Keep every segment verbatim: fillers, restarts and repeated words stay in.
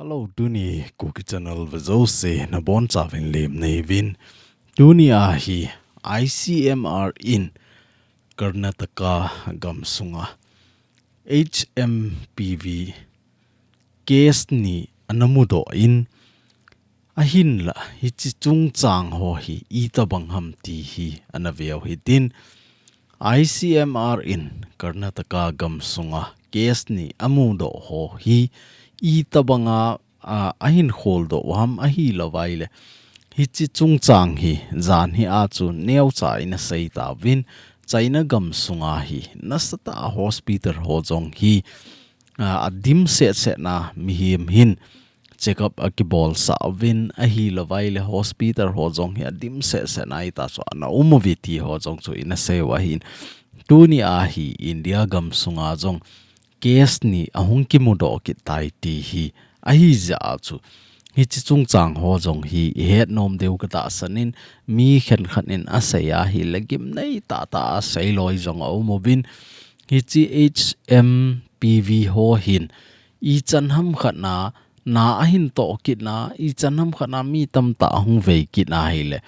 Hello, tuni Kuki Channel vejouse nabonchauvin lemna neiyuvin. Tuni ahi I C M R in Karnataka gamsunga H M P V case ni anamudoh in, ahinla hiche chungchang ho hi itobang ham ti hi anaveu hitin, I C M R in Karnataka gamsunga case ni amudoh ho hi itobanga a, ahin kholdoh u ham ahilouvaile, hiche chungchang hi jan hi a chu neocha in asei tauvin, China gamsunga hi nasatah a hospital ho jong hi, a, adim sehseh na mihem hin check up akibolsah uvin ahilouvaile hospital ho jong hi adim sehseh na ita chu ana um uve ti ho jong chu in asei u ahin. Tuni ahi India gamsunga jong case ni ahung kimudoh kit tai ti hi ahijeh a chu hiche chungchang ho jong hi ihet nom diu katahsan in mi khenkhat in asei ahile gimnei tahtah a seiloi jong aum uvin hiche H M P V ho hin ichan ham khat na na ahin toh kit na, ichan ham khat na mi tamtah ahung vei kit na hile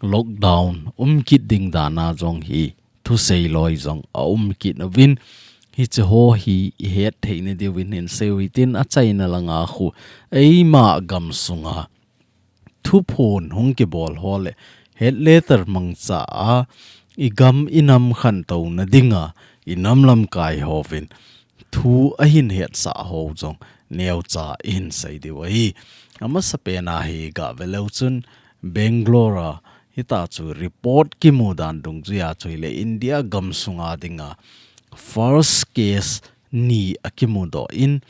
lockdown um kit ding dan a jong hi thusei loi jong aum kit uvin, hiche ho hi ihet thei na diuvin hin seiyu hitin achaina langa khu eima gamsunga thuphon hung kibol ho le head letter mangcha a igam inam khantou na dinga inam lamkai hovin thu ahin hetsah ho jong neocha ihin sei diu ahi. Amasapen a hi gave leu chun Bangalore a hita chu report kimu dan dungjuia chu hile India gamsunga dinga first case ni akimudoh in,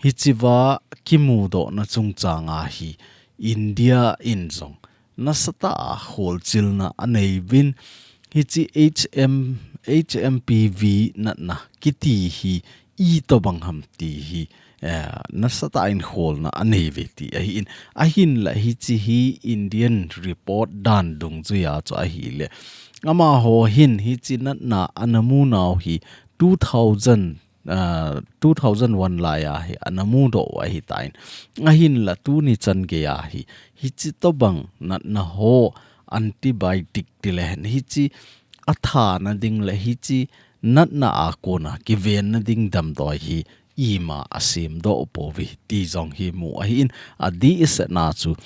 hichea kimudohna chungchanga hi India in jong nasatah a kholchilna aneiyuvin, hiche H M, H M P V natna kiti hi itobang ham ti hi, eh, nasatah in kholna aneiyuve ti ahin. Ahinla hiche hi Indian report dan dungjuia chu ahile amaho hin hiche natna anamu nau hi two thousand, ah, two thousand one laiya hi anamudoh u ahitan. Ahinla tuni chan geiya hi hiche tobang natna ho antibiotic ti lehen hiche athana ding le hiche natna a kona kivenna ding damdoi hi ima asemdoh pouve ti jong hi mu ahin, adehsetna chu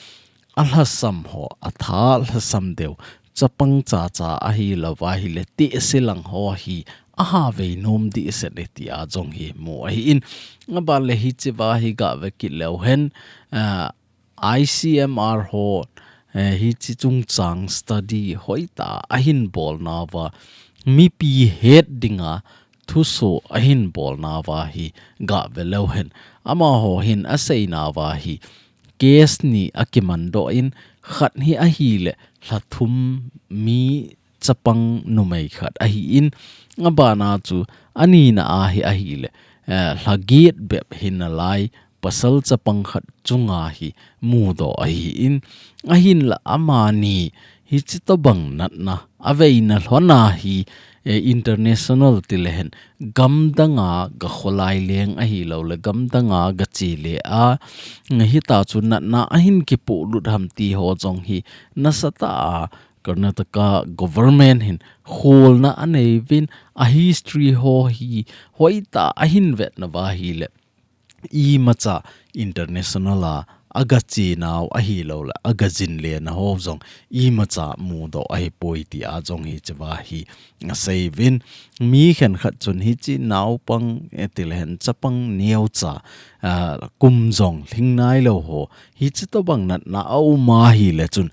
alhasam ho, atha lhasam deu, chapang chacha ahilouva hile tehse lang ho hi aha vei nom dehset e tia jong hi mu ahin, aban le hichea hi gave kit leu hen, ah, I C M R ho, eh, hiche chungchang study hoitah a ahin bolnauva, mipi het dinga thuso ahin bolnauva hi gave leu hen. Amaho hin aseinauva hi case ni akimandoh in, khat hi ahile lhathum mi chapang numei khat ahin, abana chu anina a hi ahile, eh, lhaget bep hinalai pasal chapang khat chunga hi mudoh ahin, ahinla amani hiche tobang natna aveina lhona hi, eh, international ti lehen gamdanga gakholai leng ahilouleh gamdanga gache le a, hita chu natna ahin kipolut ham ti ho jong hi nasatah a Karnataka government hin kholna aneiyuvin, a history ho hi hoitah a ahin vetnauva hile imacha international a agachenau ahilouleh agajinle nau ho jong imacha mudoh ahipoi tia jong hichea hi aseiyuvin, mi khenkhat chun hiche naopang, eh, ti lehen chapang neocha, ah, kum jong lhing nailou ho hiche tobang natna aum ahile chun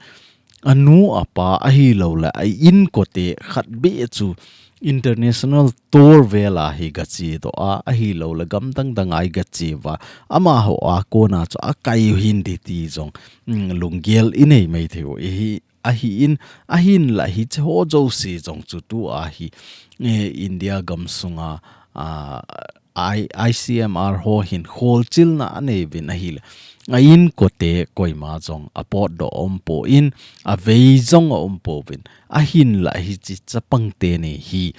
anu apa ahilouleh a inkote khat beh chu international tour vela hi gachedoh a, ahilouleh gamdang danga hi gacheuva, amaho a kona chu akai u hinte ti jong, mm, lunggel inei maithei u ahi, ahin, ahinla hiche ho jouse jong chu tua hi, eh, India gamsunga, ah, I, I C M R ho hin kholchilna aneiyuvin ahile, a inkote koima jong apotdoh aumpon, avei jong aumpouvin, ahinla hiche chapang teni hi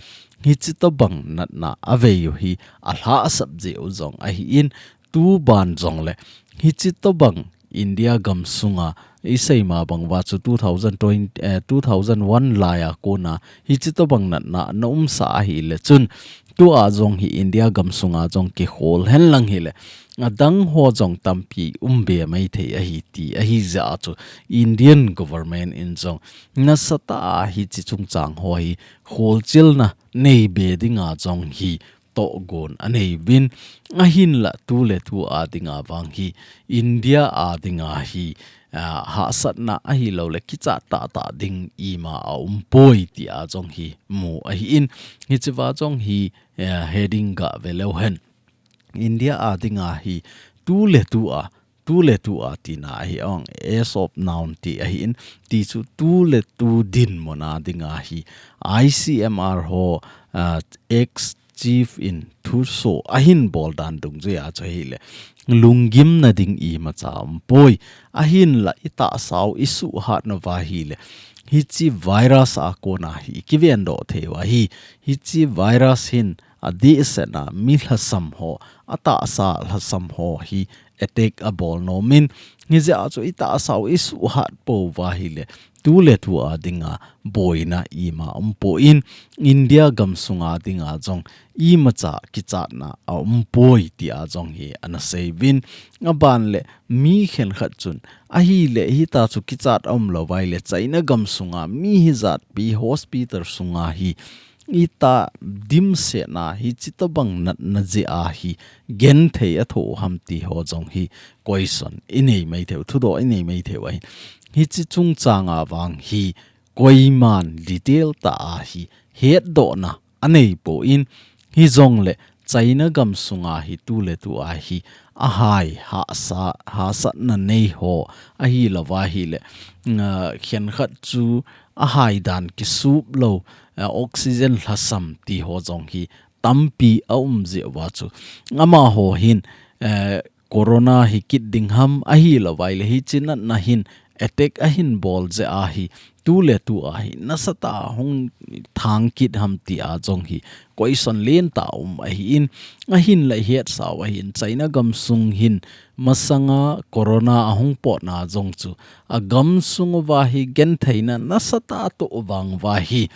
hiche tobang natna avei u hi alhahsap jeh u jong ahin, tuban jongle Hichi tobang India gamsunga isei ma bang uva chu two thousand twenty, eh, two thousand one laiya kona hichi tobang natna na umsa ahile chun tua jong hi India gamsunga jong kihol henlang hile adang ho jong tampi um be maithei ahi ti ahi jeh a chu Indian government in jong nasatah a hichi chungchang ho hi holchilna nei be dinga jong hi tohgon anei uvin ahinla tuletu a dinga vang hi India a dinga hi, ah, hahsatna ahilouleh kichat tahtah ding ima aumpoi tia jong hi mu ahin hichea jong hi, eh, heading gave leu hen. India a dinga hi tuletu a, tuletu a tina ahi ong, as of now ti ahin, ti chu tuletu dinmun a dinga hi I C M R ho, ah, ex chief in thuso ahin bol dan dungjuia chu ahile lunggimna ding imacha umpoi ahinla itahsa u isuhhat nauva ahile hichi virus a kona hi kivendoh thei u ahi, hichi virus hin adehset a mi lhasam ho, atahsa lhasam ho hi attack abol nomin, hijeh a chu itahsa u isuhhat pouva ahile tuletu a dinga boina ima umpon India gamsunga dinga jong imacha kichatna aumpoi tia jong hi ana sei uvin aban le mi khenkhat chun ahile hita chu kichat aumlou uva ahile China gamsunga mi hijatpi hospital sunga hi ita dimsetna hichi tobang natna jeh a hi genthei athoh u ham ti ho jong hi question inei maithei u, thudoh inei maithei u ahi. Hichi chungchanga vang hi koiman detail tah a hi hetdohna anei pon hijongle China gamsunga hi tuletu a hi ahai hahsa, hahsatna nei ho ahilouva ahile, ah, khenkhat chu ahai dan kisup lou, ah, oxygen lhasam ti ho jong hi tampi aum jeh uva chu. Amaho hin, eh, corona hi kit ding ham ahilouva ahile hichi natna hin attack ahin bol jeh a hi tuletu a hi nasatah a hung thang kit ham tia jong hi question lentah um ahin ahinla ihetsau ahin China gamsung hin masanga corona ahung potna jong chu agamsung uva hi gentheina nasatah a toh vang uva hi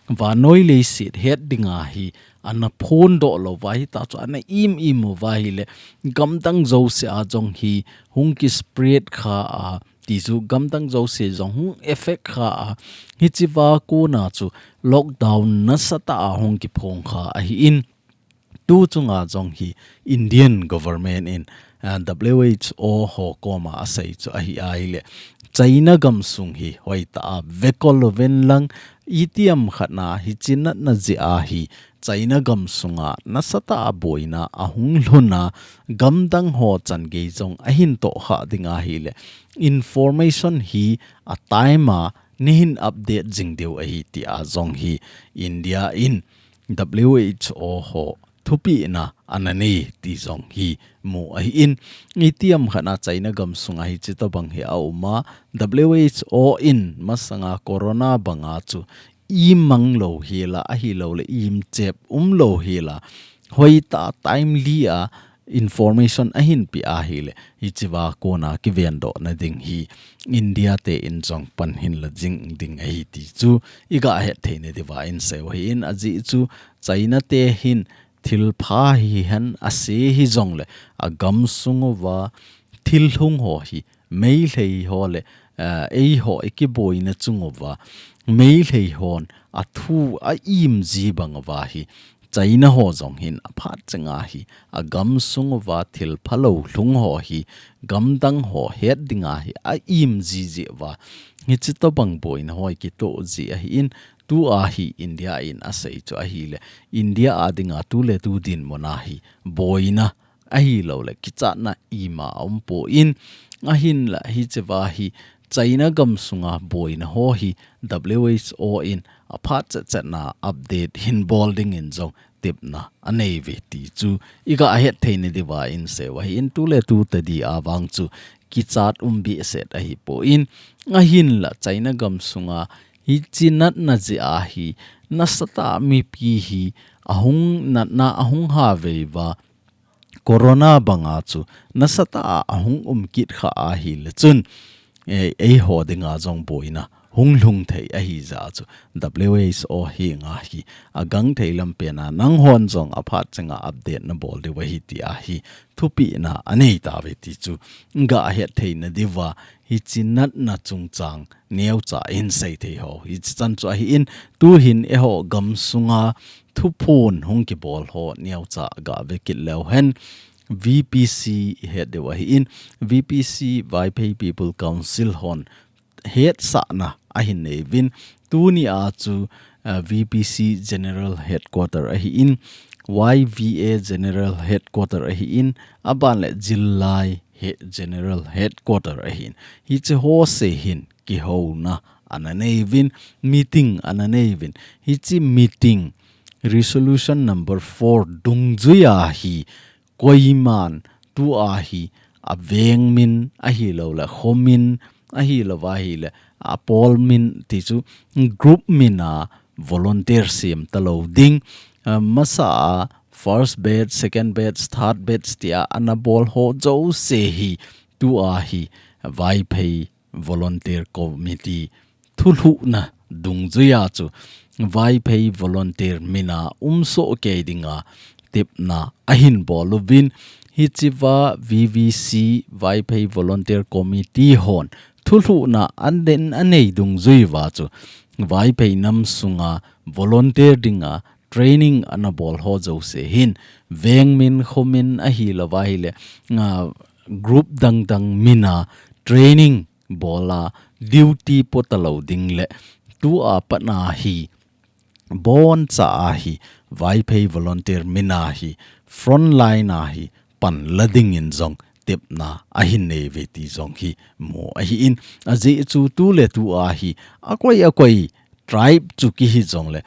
vannoi leiset het dinga hi ana phondoh lou uva hita chu ana im im uva ahile gamdang jouse a jong hi hung kispread kha a ti chu gamdang jouse jong hung effect kha a hichea kona chu lockdown nasatah a hung kiphong kha ahin tu chunga jong hi Indian government in, ah, W H O ho koma asei chu ahi ahile China gamsung hi hoitah a vekol uvin lang itiham khatna hichi natna jeh a hi China gamsunga nasatah a boina ahung lhun a gamdang ho changei jong ahin tohkhah ding ahile information hi a time a neihin update jing diu ahi tia jong hi India in W H O ho thupehna ana nei ti jong hi mu ahin itiham khatna China gamsunga hichi tobang hi aum a W H O in masanga corona banga chu imang lou hela ahilouleh imchep um lou hela hoitah a timely a information ahin pe ahile hichea kona kivendohna ding hi India te in jong pan hin la jing ding ahi ti chu iga hetthei nadiuva insei u ahin ajeh chu China te hin thilpha hihen ase hijongle agamsung uva thil lhung ho hi Meitei ho le, eh, eiho ikiboina chung uva Meitei hon athu a im ji bang uva hi China ho jong hin aphat chenga hi agamsung uva thilpha lou lhung ho hi gamdang ho het dinga hi a im ji ji uva hichi tobang boina ho kitoh ji ahin tua hi India in asei chu ahile India a dinga tuletu dinmun a hi boina ahilouleh kichatna ima aumpon ahinla hichea hi China gamsunga boina ho hi W H O in aphat chetchetna update hin bol dingin jong tepna anei uve ti chu iga hetthei nadiuva insei u ahin tuletu tadi a vang chu kichat um behseh ahipon ahinla China gamsunga hichi natna jeh a hi nasatah a mipi hi ahung natna ahung ha vei uva Corona banga chu nasatah a ahung um kit kha ahile chun, eh, eiho dinga jong boina hung lhung thei ahi jeh chun W H O henga hi agang thei lam pena nanghon jong aphat chenga update nabol diu ahi tia hi thupina anei tauve ti chu gahet theina diuva hiche natna chungchang neocha in seithei ho hichi chan chu ahin, tuhin eiho gamsunga thuphon hung kibol ho neocha gave kit leu hen V P C ihet diu ahin, V P C Vaiphei People Council hon hetsahna ahin nei uvin, tuni a chu, ah, V P C General Headquarter ahin, Y V A General Headquarter ahin, aban le Zillai he General Headquarter ahin. Hiche ho se hin kihouna ana nei uvin, meeting ana nei uvin. Hiche meeting resolution number four dungjuia hi koiman tua hi aveng min ahilou le, khomin ahilou va ahile, apol min ti chu group mina volunteer sem talou ding. Ah, masa a first batch, second batch, third batch tia ana bol ho jouse hi tua hi Vaiphei Volunteer Committee thulhuhna dungjuia chu Vaiphei volunteer mina umsoh kei dinga tepna ahin bol uvin, hichea V V C Vaiphei Volunteer Committee hon thulhuhna aden anei dungjuiva chu Vaiphei nam sunga volunteer dinga training ana bol ho jouse hin veng min khomin ahilou va ahile, ah, group dangdang mina training bola duty po talou ding le tua patna hi boncha a hi Vaiphei volunteer mina hi frontline a hi panla dingin jong tepna ahin nei uve ti jong hi mu ahin, ajeh chu tu le tua hi akoi akoi tribe chu kihi jongle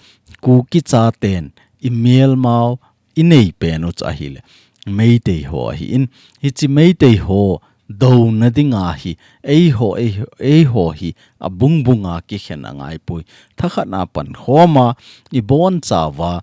Kuki chaten imelmau inei pen u chu ahile Meitei ho ahin, hiche Meitei ho douna dinga hi eiho, eiho, eiho hi abungbunga kikhen angaipoi. Thakhat a pankhoma ibonchauva,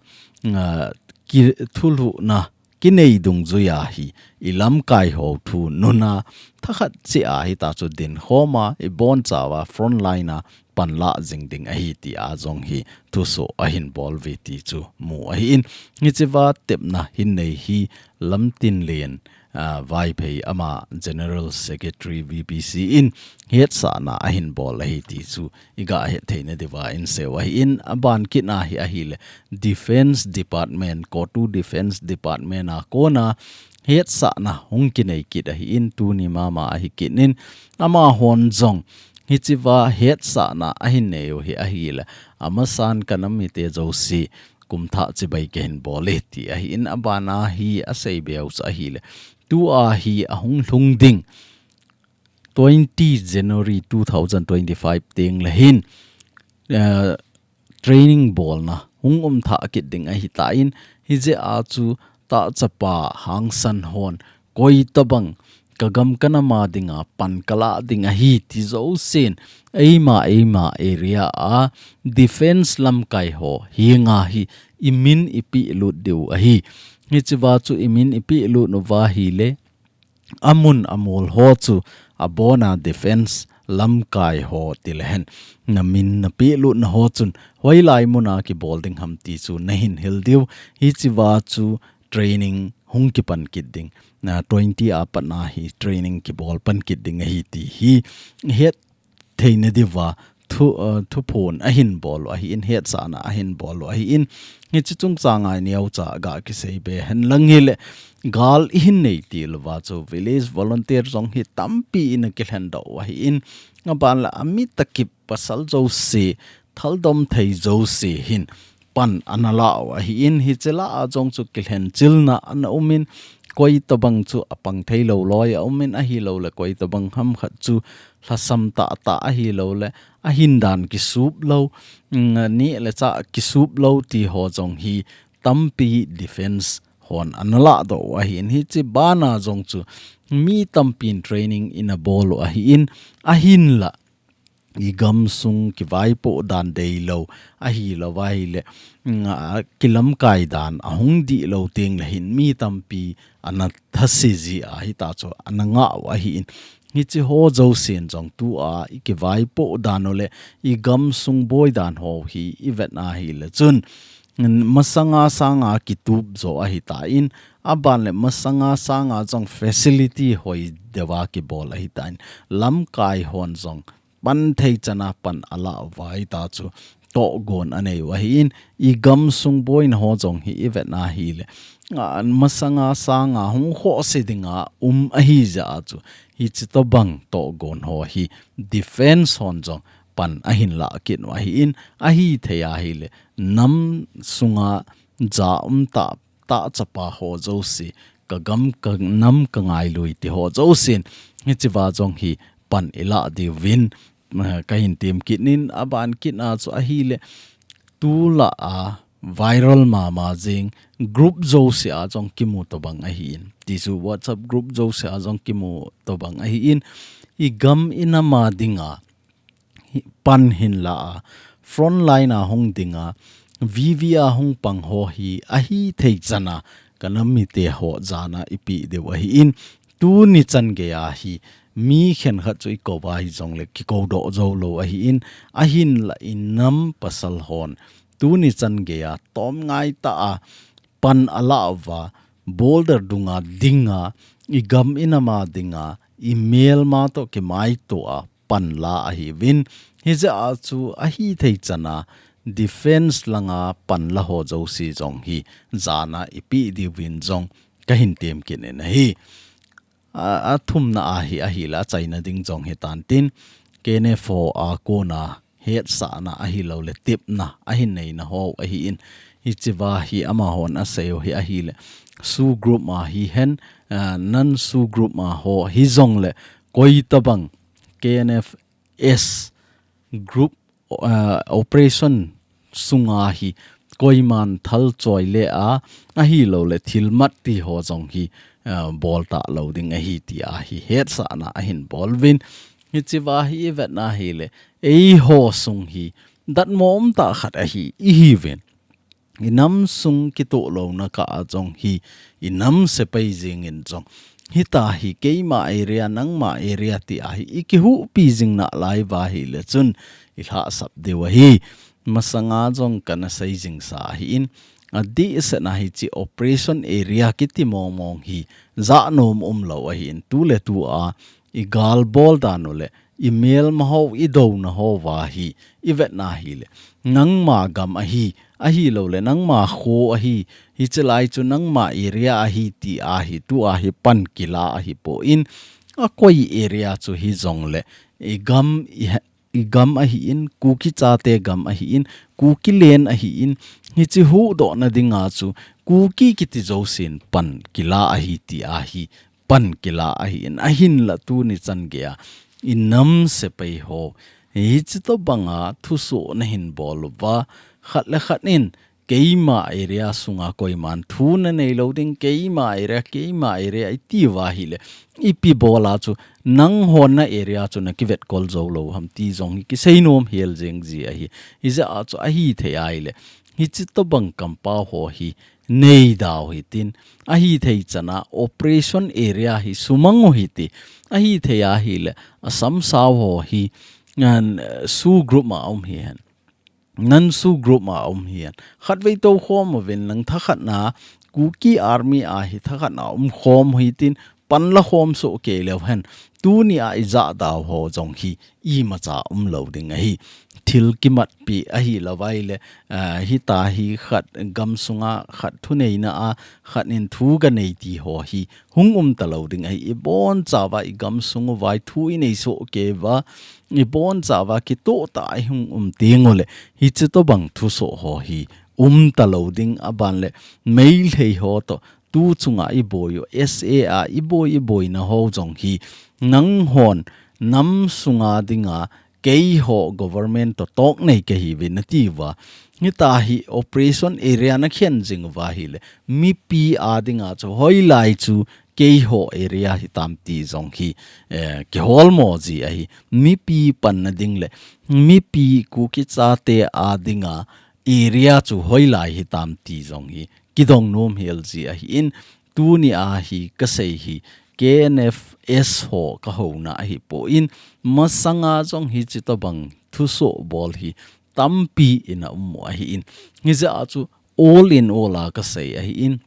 ah, ki, thulhuhna kinei dungjuia hi ilamkai ho thu nuna thakhat chea hitachu dinkhoma ibonchauva frontline a panla jing ding ahi tia jong hi thuso ahin bol uve ti chu mu ahin, hichea tepna hin nei hi Lamtinlen, ah, Vaiphei ama General Secretary V P C in hetsahna ahin bol ahi ti chu iga het theina diuva inseiu ahin, aban kit a hi ahile Defence Department, CoTU Defence Department a kona hetsahna hung kinei kit ahin, tuni mama ahi kit in amahon jong hichea hetsahna ahin neiu hi ahile amasan kanam mite jouse kumthah chibai kahin bol e ti ahin, abana hi asei beu chu ahile tua hi ahung lhung ding twenty January two thousand twenty-five teng le hin, eh, training bolna hung umthah kit ding ahitan, hijeh a chu tahchapa hangsan hon koitobang kagam kanam a dinga pan kalah ding ahi ti jousen eima, eima area a defence lamkai ho henga hi imin ipehlut diu ahi. Hichea chu imin ipehlut uva ahile amun amol ho chu abona defence lamkai ho tile hen namin napehlutna ho chun hoilai muna kibol ding ham ti chu nahin hil diu. Hichea chu training hung kipan kit ding, na twenty a patna hi training kibol pan kit ding ahi ti hi het theina diuva thu, uh, thuphon ahin bol u ahin, hetsahna ahin bol u ahin, hiche chungchang a neocha ga kisei be hen lang hile gal ihin nei ti louva chu village volunteer jong hi tampi in akilhen doh u ahin, aban le amit a kipasal jouse, thaldom thei jouse hin pan ana la u ahin, hiche lah a jong chu kilhen chilna ana umin, koitobang chu apang thei lou loi aumin, ahilou le koitobang ham khat chu lhasam tah tah ahilou le ahin dan kisup lou, mm, neh le chah kisup lou ti ho jong hi tampi defence hon ana lah doh u ahin, hiche bana jong chu mi tampin training ana bol u ahin, ahinla i gamsung kivaipoh dan deilou, ahilou ahile, mm, a, kilamkai dan ahung dihlou tengle hin mi tampi ana thase ji a hitachu ana ngah u ahin. Hiche ho jousen jong tua i kivaipoh dan u le i gamsung boi dan ho hi i vet ahile chun, masanga sanga kitup jo ahitan, aban le masanga sanga jong facility hoi deuva kibol ahitan, lamkai hon jong pan thei chana pan ala uva hitachu tohgon anei u ahin, i gamsung boina ho jong hi i vet ahile, a, masanga sanga hung khohse dinga um ahi jeh a chu, hiche tobang tohgon ho hi defense hon jong pan ahin lah kit u ahin, ahithei ahile, nam sunga ja um tah, tah chapa ho jouse, ka gam ka nam ka ngailui ti ho jousen, hichea jong hi pan i lah diuvin, eh, ka hin tem kit in, aban kit a chu ahile, tulai a viral mama jing group jouse a jong kimu tobang ahin. Tichu WhatsApp group jouse a jong kimu tobang ahin. I gam i nam a dinga hi pan hin la a, front line a hung dinga, V V a hung pang ho hi ahithei chana ka nam mite ho jana i pe diu ahin, tuni chan geiya hi mi khenkhat chu i kou va hijongle kikou doh jou lou ahin, ahinla i nam pasal hon tuni chan geiya tomngai tah a pan ala uva, boulder dunga dinga, i gam i nam a dinga, i melma toh kimaito a pan la ahiuvin. Hijeh a chu ahithei chana defense langa pan la ho jouse jong hi jana i pe diuvin jong ka hin tem kit in ahi. A, a thumna a hi ahile, achaina ding jong hitan tin, K N F ho a kona hetsahna ahilou le tepna ahin neina ho ahin, hichea hi amahon asei u hi ahile, SoO group a hihen, a, non-SoO group a ho hijongle, koi tobang K N F S group, a, operation sunga hi koiman thal choi le a, ahilou le thil mat ti ho jong hi, a, bol talou ding ahi tia hi hetsahna ahin bol uvin. Hichea hi i vet ahile, eiho sung hi datmo um tah khat ahi, ihiuvin. I nam sung kitoh louna kah a jong hi, i nam sepai jeng in jong, hitia hi keima area, nangma area tia hi i kihuhpi jing nalai uva ahile chun i lhahsap diu ahi. Masanga jong kana sei jingsa ahin, adehset a hiche operation area kiti mong mong hi janom umlou ahin, tuletua i gal bol dan u le i melma ho, i douna ho uva hi i vet ahile, nangma gam ahi, ahilou le nangma kho ahi, hiche lai chu nangma area ahi tia hi tua hi pan kila ahipon, a koi area chu hijongle i gam i he-, i gam ahin, Kuki chate gam ahin, Kuki land ahin, hiche huhdohna dinga chu Kuki kiti jousen pan kila ahi tia hi pan kila ahin, ahinla tuni chan geiya i nam sepai ho, hiche tobanga thusoh nahin bol uva, khat le khat in keima area sunga koiman thu nanei lou ding, keima area, keima area i tiu ahile, ipi bol a chu nanghon na area chu na kivetkol jou lou ham ti jong hi kiseinom hel jeng ji ahi. Hijeh a chu ahithei ahile, hiche tobang kampau ho hi nei dau hitin, ahithei chana operation area hi sumang u hite, ahithei ahile, Assam sao ho hi, ngan, eh, SoO group a um hihen, non-SoO group a um hihen, khatvei tou khom uvin lang, thakhat na Kuki Army a hi thakhat na um khom u hitin, pan la khom soh kei leu hen, tunia i jah dau ho jong hi imacha umlou ding ahi. Thil kimatpi ahilou vai le, ah, hitia hi khat gam sunga khat thuneina a, khat in thu kanei ti ho hi hung um talou ding ahi. I bonchauva i gamsung uva i thu i nei soh kei uva, i bonchauva kitoh tah a i hung um teng u le, hiche tobang thusoh ho hi um talou ding, aban le Meitei ho toh tu chunga i boi u, S A a i boi, i boina ho jong hi nanghon nam sunga dinga keiho government toh talk nei kahiuve nati uva, hitia hi operation area na khen jing uva ahile, mipi a dinga chu hoilai chu keiho area hitam ti jong hi, eh, kiholmo ji ahi. Mipi panna ding le mipi Kuki chate a dinga area chu hoilai hitam ti jong hi kidong nom hel ji ahin, tuni a hi kasei hi K N F S ho kahouna ahipon, masanga jong hichi tobang thusoh bol hi tampi in aum ahin, hijeh a chu all in all a kasei ahin,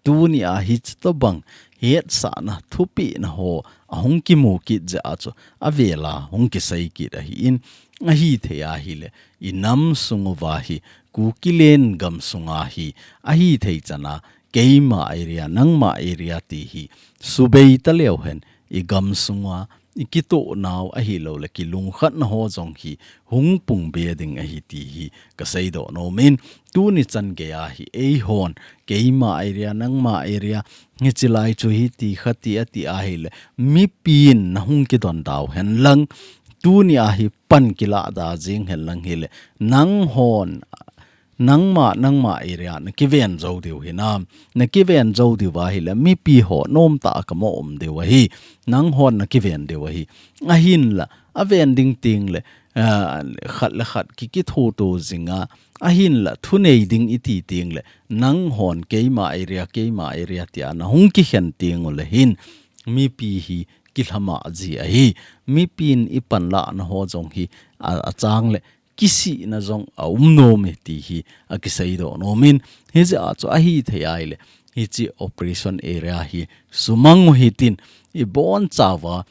tuni a hichi tobang hetsahna thupina ho ahung kimu kit jeh a chu avela hung kisei kit ahin, ahithei ahile inam sunguva hi Kukiland gamsunga hi ahithei chana keima area, nangma area ti hi subei taleu hen, igam sunga ikitoh nau ahilou le kilungkhatna ho jong hi hung pung be ding ahi ti hi kasei doh nomin, tuni chan geiya hi eihon keima area, nangma area, hichi lai chu hiti khati ati ahile mipin nahung kidon dau hen lang, tuni a hi pan kilah da jing hen lang hile, nanghon nangma, nangma area nakiven jou diu hinam, nakiven jou diu ahile mipi ho nomtah a kamo um diu ahi, nanghon nakiven diu ahi. Ahinla aven ding ting le, ah, khat le khat kikithoto jinga, ahinla thunei ding iti ting le, nanghon keima area, keima area tia nahung kikhen ting u le hin, mipi hi kilhama ji ahi. Mipin ipanlahna ho jong hi a, achang le kisihna jong aum nom e ti hi akisei doh nomin, hijeh a chu ahithei ahile hichi operation area hi sumang u hitin, ibonchauva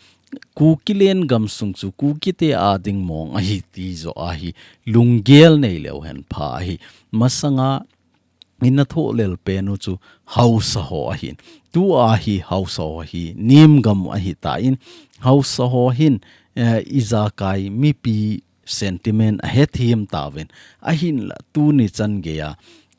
Kukiland gamsung chu Kukite a ding mong ahi ti joh a hi lunggel nei leu hen pha ahi. Masanga ina thoh lel pen u chu haosa ho ahin. Tua hi haosa ho hi nim gam ahitan, haosa ho hin, eh, ijakai mipi sentiment ahethem tauvin. Ahinla tuni chan geiya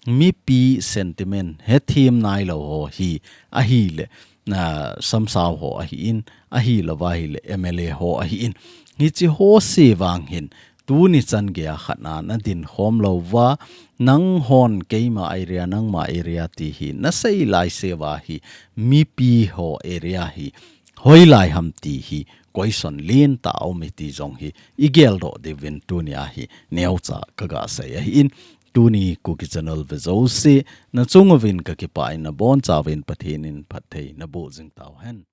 mipi sentiment hethem nailou ho hi ahile, na samsau ho ahin, ahilouva ahile M L A ho ahin. Hichi ho se vang hin, tuni chan geiya khatna nadin khom louva, nanghon keima area, nangma area ti hi nasei lai seuva hi mipi ho area hi hoilai ham ti hi question lentah aum e ti jong hi igel doh diuvin tuni a hi neocha kaga sei ahin, tuni Kuki Channel ve jouse nachung uvin kakipah in, nabonchauvin Pathen in phatthei naboh jing tauhen.